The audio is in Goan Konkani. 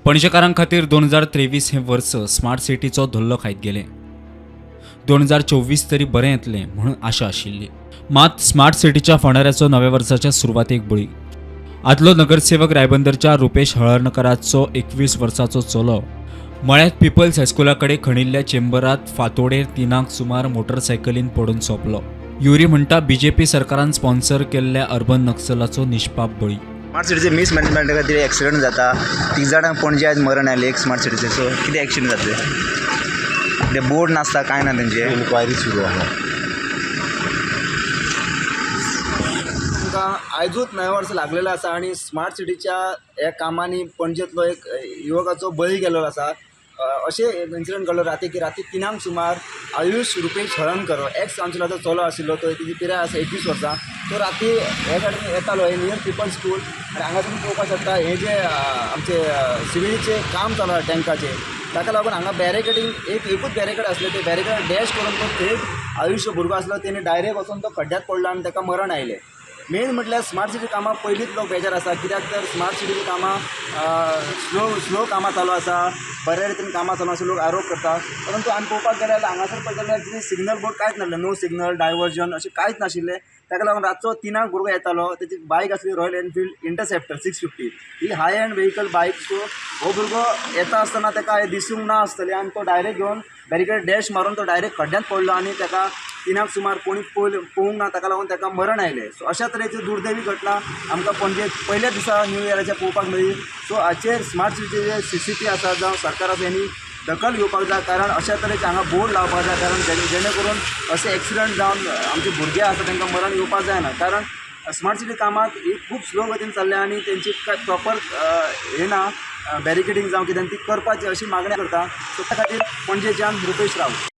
पणजेकारां खातीर 2023 हें वर्स स्मार्ट सिटीचो धल्लो खायत गेलें. 2024 तरी बरें येतलें म्हणून आशा आशिल्ली. मात स्मार्ट सिटीच्या फोंडाऱ्याचो नव्या वर्साच्या सुरवातेक बळी. आदलो नगरसेवक रायबंदरच्या रुपेश हळर्णकराचो 21 वर्साचो चलो मळ्यात पिपल्स हायस्कुला कडेन खणिल्ल्या चेंबरात फांतोडेर 3क सुमार मोटरसायकलीन पडून सोंपलो. युरी म्हणटा, बीजेपी सरकारान स्पॉन्सर केल्ल्या अर्बन नक्सलाचो निष्पाप बळी. स्मार्ट सिटीचे मिसमॅनेजमेंटा खातीर एक्सिडंट जाता. तीग जाणांक पणजे आयज मरण आयलें एक स्मार्ट सिटीचे. सो कितें एक्शन जातलें? ते बोर्ड नासता, कांय ना तेंचे. इन्क्वायरी सुरू आहा. तुमकां आयजूच नवें वर्स लागलेलें आसा आनी स्मार्ट सिटीच्या ह्या कामांनी पणजेंतलो एक युवकाचो बळी गेल्लो आसा. अशें इन्सिडंट घडलो राती की राती 3क सुमार आयुश रुपेश हळर्णकर, एक्स कावन्सिलाचो चलो आशिल्लो, तो तेजी पिराय आसा 21 वर्सां. तो राती हे कडेन येतालो, हे नियर पिपल स्कूल. आनी हांगासून पळोवपाक शकता, हे जे आमचे सिवीचे काम चालू आसा टँकाचें, ताका लागून हांगा बॅरिकेडींग एक एकूच बॅरिकेड आसलें. ते बॅरिकेड डॅश करून तो थेट आयुश्य भुरगो आसलो, तेणे डायरेक्ट वचून तो खड्ड्यांत पडलो आनी ताका मरण आयलें. मेन म्हटल्यार स्मार्ट सिटी कामां पयलींच लोक बेजार आसा, कित्याक तर स्मार्ट सिटीची कामां स्लो स्लो कामां चालू आसा, बऱ्या रितीन कामां चालू आसा लोक आरोप करता. परंतु आमी पळोवपाक गेल्यार हांगासर पळयत जाल्यार कितें सिग्नल बोर्ड कांयच नासलें, नो सिग्नल डायवर्जन अशें कांयच नाशिल्लें. ताका लागून रातचो 3क भुरगो येतालो. तेजी बायक आसली royal Enfield interceptor 650, he high and vehicle bike. So हो भुरगो येता आसतना ताका हें दिसूंक ना आसतलें आनी तो डायरेक्ट घेवन बॅरिकेड डॅश मारून तो डायरेक्ट खड्ड्यांत पडलो आनी ताका 3क सुमार कोणी पळयलें पळोवंक ना, ताका लागून ताका मरण आयलें. सो अशा तरेची दुर्दैवी घटना आमकां पणजे पयल्याच दिसा न्यू इयराच्या पळोवपाक मेळ्ळी. सो हाचेर स्मार्ट सिटीचे जे सीसीपी आसा जावं सरकार आसा, हेणी दखल घेवपाक जाय, कारण अशा तरेचे हांगा बोर्ड लावपाक जाय, कारण जेणे करून अशे एक्सिडंट जावन आमचे भुरगे आसा तांकां मरण येवपाक जायना. कारण स्मार्ट सिटी कामाक ही खूब स्लो गतीन चल्ल्या आनी तेंची काय प्रॉपर हें ना, बॅरिकेडींग जावं कितें ती करपाची अशी मागणी करता. सो त्या खातीर पणजेच्यान रुपेश राऊत.